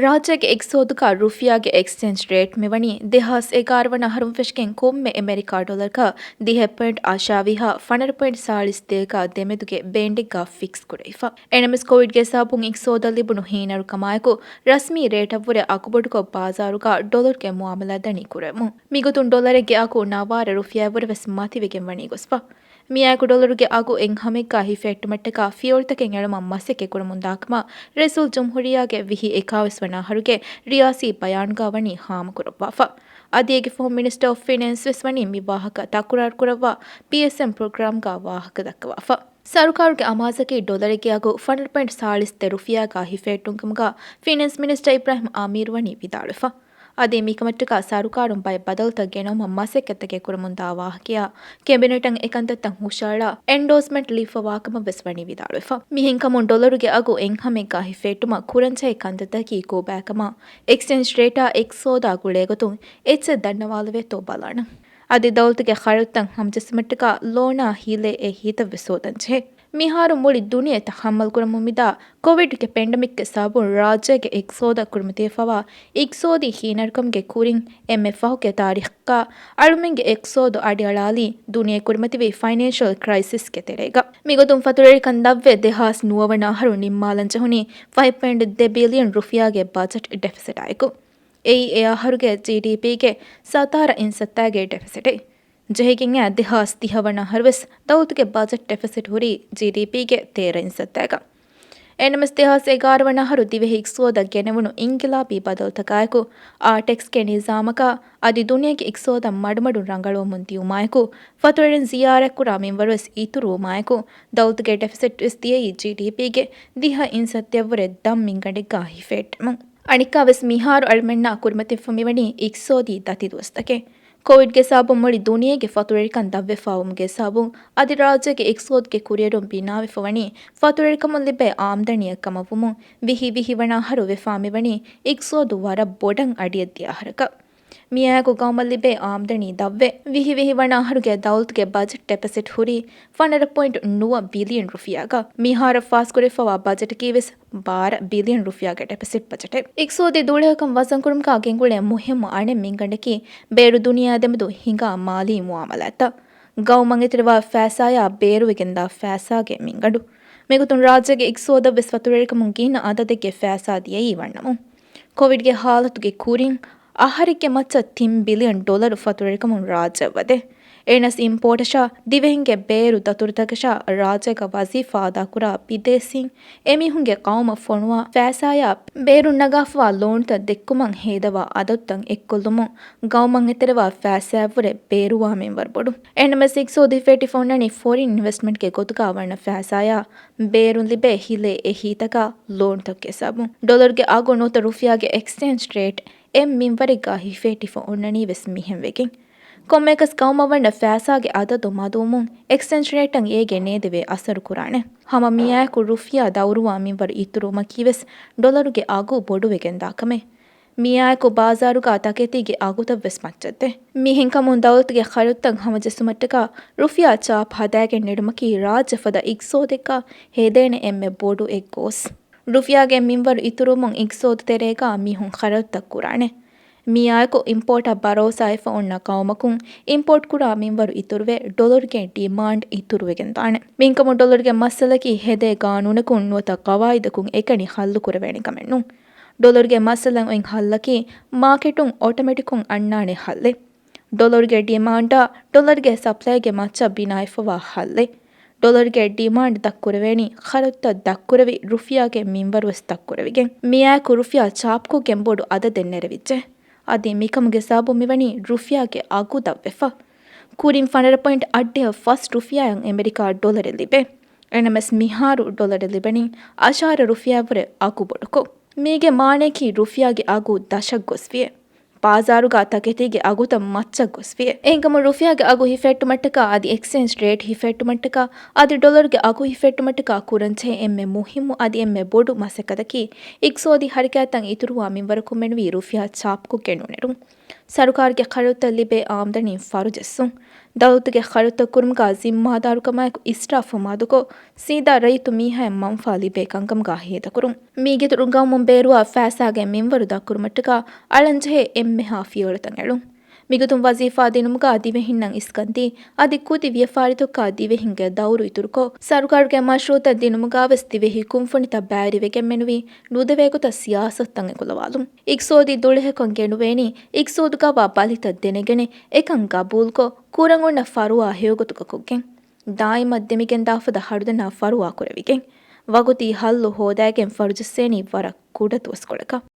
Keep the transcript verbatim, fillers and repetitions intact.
ރާއްޖޭގެ އިގްތިސޯދުގަ ރުފިޔާގެ އެކްސްޗޭންޖް ރޭޓް މިވަނީ ދެހާސް އެގާރަ ވަނަ އަހަރުން ފެށިގެން ކޮންމެ އެމެރިކާ ޑޮލަރަކަށް ދިހަ ޕޮއިންޓް އަށާވީހާ ފަނަރަ ޕޮއިންޓް ސާޅީސް ދޭގަ ދެމެދުގެ ބޭންޑެއްގަ ފިކްސް ކުރެވިފަ. އެނަމަސް ކޮވިޑްގެ ސަބަބުން އިގްތިސޯދަށް ލިބުނު ހީނަރުކަމާއެކު، ރަސްމީ ރޭޓަށްވުރެ އަގުބޮޑުކޮށް ބާޒާރުގަ ޑޮލަރުގެ މުއާމަލާ ދަނީ ކުރެވުމުން. މިގޮތުން ޑޮލަރެއްގެ އަގު ނަވާރަ ރުފިޔާއަށްވުރެ ވެސް މަތިވެގެން ވަނީ ގޮސްފަ. މިއާއެކު ޑޮލަރުގެ އަގު އެއްހަމައެއްގަ ހިފެހެއްޓުމަށްޓަކާ ފިޔަވަޅުތަކެއް އެޅުމަށް މަސައްކަތް ކުރަމުންދާކަމަށް ރައީސުލްޖުމްހޫރިއްޔާގެ ވިހި އެކާވީސް ވަނަ އަހަރުގެ ރިޔާސީ ބަޔާނުގަ ވަނީ ހާމަކުރައްވާފަ. އަދި އޭގެ ފަހުން މިނިސްޓަރ އޮފް ފިނޭންސް ވެސް ވަނީ މި ވާހަކަ ތަކުރާރު ކުރައްވާ ޕީއެސްއެމް ޕްރޮގްރާމްގަ ވާހަކަ ދައްކަވާފަ. ސަރުކާރުގެ އަމާޒަކީ ޑޮލަރެއްގެ އަގު ފަނަރަ ޕޮއިންޓް ސާޅީސް ދެ ރުފިޔާގަ ހިފެހެއްޓުން ކަމުގަ ފިނޭންސް މިނިސްޓަރ އިބްރާހިމް އާމީރު ވަނީ ވިދާޅުވެފަ. އަދި މިކަމަށްޓަކާ ސަރުކާރުން ބައެއް ބަދަލުތައް ގެނައުމަށް މަސައްކަތްތަކެއް ކުރަމުންދާ ވާހަކަޔާ، ކެބިނެޓަށް އެކަންތައްތައް ހުށައަޅާ އެންޑޯސްމަންޓް ލިބިފަވާކަމަށް ވެސް ވަނީ ވިދާޅުވެފަ. މިހެންކަމުން ޑޮލަރުގެ އަގު އެއްހަމައެއްގަ ހިފެހެއްޓުމަށް ކުރަންޖެހޭ ކަންތައްތަކީ ކޮބާކަމަށް އެކްސްޗޭންޖް ރޭޓާ އެކްތިސޯދާ ގުޅޭގޮތުން އެއްޗެއް ދަންނަވާލެވޭތޯ ބަލާނަން. އަދި ދައުލަތުގެ ޚަރަދުތައް ހަމަޖެއްސުމަށްޓަކާ ލޯނާ ހިލޭ އެއް ހިތަށް ވެސް ހޯދަންޖެހޭ. މިހާރު މުޅި ދުނިޔެ ތަޙައްމަލްކުރަމުން މިދާ ކޮވިޑްގެ ޕެންޑެމިކްގެ ސަބަބުން ރާއްޖޭގެ އިގްތިސޯދަށް ކުރިމަތިވެފަވާ އިގްތިސޯދީ ހީނަރުކަމުގެ ކުރިން އެންމެ ފަހުގެ ތާރީޚަކާ އަޅުމެންގެ އިގްތިސޯދު އަޑިއަޅާލީ ދުނިޔެ ކުރިމަތިވި ފައިނޭންޝަލް ކްރައިސިސްގެ ތެރޭގަ. މިގޮތުން ފަތުރުވެރިކަން ދަށްވެ ދެހާސް ނުވަ ވަނަ އަހަރު ނިންމާލަން ޖެހުނީ ފަހެއް ޕޮއިންޓް ދެ ބިލިއަން ރުފިޔާގެ ބަޖެޓް ޑެފިސިޓާއެކު. އެއީ އެ އަހަރުގެ ޖީޑީޕީގެ ސަތާރަ އިން ސައްތާގެ ޑެފިސިޓެއް. ޖެހިގެން އައި ދެހާސް ތިހަ ވަނަ އަހަރުވެސް ދައުލަތުގެ ބަޖެޓް ޑެފިސިޓް ހުރީ ޖީޑީޕީގެ ތޭރަ އިން ސައްތާގަ. އެނަމަސް ދެހާސް އެގާރަ ވަނަ އަހަރު ދިވެހި އިގްތިސޯދަށް ގެނެވުނު އިންގިލާބީ ބަދަލުތަކާއެކު، އާ ޓެކްސްގެ ނިޒާމަކާ އަދި ދުނިޔޭގެ އިގްތިސޯދަށް މަޑުމަޑުން ރަނގަޅުވަމުން ދިޔުމާއެކު، ފަތުރުވެރިން ޒިޔާރަތްކުރާ މިންވަރުވެސް އިތުރުވުމާއެކު، ދައުލަތުގެ ޑެފިސިޓްވެސް ދިޔައީ ޖީޑީޕީގެ ދިހަ އިން ސައްތައަށްވުރެ ދަށް މިންގަނޑެއްގަ ހިފެހެއްޓުމުން. އަނެއްކާވެސް މިހާރު އަޅުމެންނާ ކުރިމަތިވެފަ މިވަނީ އިގްތިސޯދީ ދަތި ދުވަސްތަކެއް. ކޮވިޑްގެ ސަބަބުން މުޅި ދުނިޔޭގެ ފަތުރުވެރިކަން ދަށްވެފައިވުމުގެ ސަބަބުން އަދި ރާއްޖޭގެ އިގްތިސޯދުގެ ކުރިއެރުން ބިނާވެފަ ވަނީ ފަތުރުވެރިކަމުން ލިބޭ އާމްދަނީއަށް ކަމަށްވުމުން ވިހި ވިހި ވަނަ އަހަރު ވެފާ މިވަނީ އިގްތިސޯދު ވަރަށް ބޮޑަށް އަޑިއަށްދިޔަ އަހަރަކަށް. މިއާއެކު ގައުމަށް ލިބޭ އާމްދަނީ ދަށްވެ، ވިހި ވިހި ވަނަ އަހަރުގެ ދައުލަތުގެ ބަޖެޓް ޑެފިސިޓް ހުރީ ފަނަރަ ޕޮއިންޓް ނުވަ ބިލިއަން ރުފިޔާގަ. މިހާރަށް ފާސްކުރެވިފަވާ ބަޖެޓަކީ ވެސް ބާރަ ބިލިއަން ރުފިޔާގެ ޑެފިސިޓް ބަޖެޓެއް. އިގްތިސޯދީ ދޫޅަކަށް ވަޒަންކުރުމުގަ ގެންގުޅޭ މުހިއްމު އަނެއް މިންގަނޑަކީ ބޭރު ދުނިޔެއާ ދެމެދު ހިނގާ މާލީ މުއާމަލާތްތައް. ގައުމަށް އެތެރެވާ ފައިސާޔާ ބޭރުވެގެންދާ ފައިސާގެ މިންގަނޑު. މިގޮތުން ރާއްޖޭގެ އިގްތިސޯދަށް ވެސް ފަތުރުވެރިކަމުން ގިނަ އަދަދެއްގެ ފައިސާ ދިޔައީ ވަންނަމުން. ކޮވިޑްގެ ހާލަތުގެ ކުރިން އަހަރެއްގެ މައްޗަށް ތިން ބިލިއަން ޑޮލަރު ފަތުރުވެރިކަމުން ރާއްޖެއަށް ވަދެ. އެނަސް އިމްޕޯޓަށާ ދިވެހިންގެ ބޭރު ދަތުރުތަކަށާ ރާއްޖޭގަ ވަޒީފާ އަދާކުރާ ބިދޭސީން އެމީހުންގެ ގައުމަށް ފޮނުވާ ފައިސާޔާ ބޭރުން ނަގާފަވާ ލޯނުތައް ދެއްކުމަށް ހޭދަވާ އަދަދުތައް އެއްކޮށްލުމުން ގައުމަށް އެތެރެވާ ފައިސާއަށްވުރެ ބޭރުވާ މިންވަރު ބޮޑު. އެނަމަސް އިގްތިސޯދު ހިފެހެއްޓިފަ އޮންނަނީ ފޮރިން އިންވެސްޓްމަންޓްގެ ގޮތުގަ ވަންނަ ފައިސާޔާ ބޭރުން ލިބޭ ހިލޭ އެއް ހިތަކާ ލޯނުތަކުގެ ސަބަބުން. ޑޮލަރުގެ އަގު ނުވަތަ ރުފިޔާގެ އެކްސްޗޭންޖް ރޭޓް އެއް މިންވަރެއްގަ ހިފެހެއްޓިފަ އޮންނަނީ ވެސް މިހެން ވެގެން. ކޮންމެއަކަސް ގައުމަށް ވަންނަ ފައިސާގެ އަދަދު މަދުވުމުން އެކްސްޗޭންޖް ރޭޓަށް އޭގެ ނޭދެވޭ އަސަރު ކުރާނެ. ހަމަ މިއާއެކު ރުފިޔާ ދައުރުވާ މިންވަރު އިތުރުވުމަކީ ވެސް ޑޮލަރުގެ އަގު ބޮޑުވެގެންދާ ކަމެއް. މިއާއެކު ބާޒާރުގަ ތަކެތީގެ އަގުތައް ވެސް މައްޗަށްދޭ. މިހެންކަމުން ދައުލަތުގެ ޚަރަދުތައް ހަމަޖެއްސުމަށްޓަކާ ރުފިޔާ ޗާޕް ހަދާގެން ނެރުމަކީ ރާއްޖެ ފަދަ އިގްތިސޯދެއްގަ ހޭދޭނެ އެންމެ ބޮޑު އެއް ގޯސް. ރުފިޔާގެ މިންވަރު އިތުރުވުމުން އިގްތިސޯދު ތެރޭގަ މީހުން ޚަރަދުތައް ކުރާނެ. މިއާއެކު އިމްޕޯޓަށް ބަރޯސާވެފަ އޮންނަ ގައުމަކުން އިމްޕޯޓް ކުރާ މިންވަރު އިތުރުވެ، ޑޮލަރުގެ ޑިމާންޑް އިތުރުވެގެންދާނެ. މިންކަމުން ޑޮލަރުގެ މައްސަލަކީ ހެދޭ ގާނޫނަކުން ނުވަތަ ގަވާއިދަކުން އެކަނި ހައްލު ކުރެވޭނެ ކަމެއް ނޫން. ޑޮލަރުގެ މައްސަލަ އޮތް ހައްލަކީ މާކެޓުން އޮޓޮމެޓިކުން އަންނާނެ ހައްލެއް. ޑޮލަރުގެ ޑިމާންޑާ ޑޮލަރުގެ ސަޕްލައިގެ މައްޗަށް ބިނާވެފަވާ ހައްލެއް. ޑޮލަރުގެ ޑިމާންޑް ދަށްކުރެވޭނީ ޚަރަދުތައް ދަށްކުރެވި ރުފިޔާގެ މިންވަރުވެސް ދަށްކުރެވިގެން. މިއާއެކު ރުފިޔާ ޗާޕްކޮށްގެން ބޮޑު އަދަދެއް ނެރެވިއްޖެ. އަދި މިކަމުގެ ސަބަބުން މިވަނީ ރުފިޔާގެ އަގު ދަށްވެފަ. ކުރިން ފަނަރަ ޕޮއިންޓް އަށްޑިހަ ފަސް ރުފިޔާއަށް އެމެރިކާ ޑޮލަރެއް ލިބޭ. އެނަމަސް މިހާރު ޑޮލަރެއް ލިބެނީ އަށާރަ ރުފިޔާއަށްވުރެ އަގު ބޮޑުކޮށް. މީގެ މާނަޔަކީ ރުފިޔާގެ އަގު ދަށަށް ގޮސްފިއޭ. ބާޒާރުގަ ތަކެތީގެ އަގުތައް މައްޗަށް ގޮސްފިއޭ. އެހެންކަމުން ރުފިޔާގެ އަގު ހިފެހެއްޓުމަށްޓަކާ އަދި އެކްސްޗޭންޖް ރޭޓް ހިފެހެއްޓުމަށްޓަކާ އަދި ޑޮލަރުގެ އަގު ހިފެހެއްޓުމަށްޓަކާ ކުރަންޖެހޭ އެންމެ މުހިއްމު އަދި އެންމެ ބޮޑު މަސައްކަތަކީ އިގްތިސޯދީ ހަރަކާތްތައް އިތުރުވާ މިންވަރަކުން މެނުވީ ރުފިޔާ ޗާޕްކޮށްގެން ނުނެރުން. ސަރުކާރުގެ ޚަރަދުތައް ލިބޭ އާމްދަނީ ފަރުޖައްސުން، ދައުލަތުގެ ޚަރަދުތައް ކުރުމުގަ ޒިންމާދާރުކަމާއެކު އިސްރާފު މަދުކޮށް، ސީދާ ރައްޔިތު މީހާއަށް މަންފާ ލިބޭ ކަންކަމުގަ ހޭދަކުރުން. މީގެ ރުނގައުމުން ބޭރުވާ ފައިސާގެ މިންވަރު ދަށްކުރުމަށްޓަކާ އަޅަންޖެހޭ އެންމެހާ ފިޔަވަޅުތައް އެޅުން. މިގޮތުން ވަޒީފާ ދިނުމުގަ ދިވެހިންނަށް އިސްކަންދީ، އަދި ކުދި ވިޔަފާރިތަކަށް ދިވެހިންގެ ދައުރު އިތުރުކޮށް، ސަރުކާރުގެ މަޝްރޫއުތައް ދިނުމުގަވެސް ދިވެހި ކުންފުނިތައް ބައިވެރިވެގެން މެނުވީ ނުދެވޭ ގޮތަށް ސިޔާސަތުތައް އެކުލަވާލުން. އިގްތިސޯދީ ދުޅަހެއްކަން ގެނުވޭނީ އިގްތިސޯދުގަވާ ބަލިތައް ދެނެގެނެ އެކަން ގަބޫލުކޮށް، ކުރަން އޮންނަ ފަރުވާ ހެޔޮގޮތުގަ ކޮށްގެން. ދާއިމަށް ދެމިގެންދާފަދަ ހަރުދަނާ ފަރުވާ ކުރެވިގެން، ވަގުތީ ހައްލު ހޯދައިގެން ފަރުޖައްސޭނީ ވަރަށް ކުޑަ ދުވަސްކޮޅަކަށް.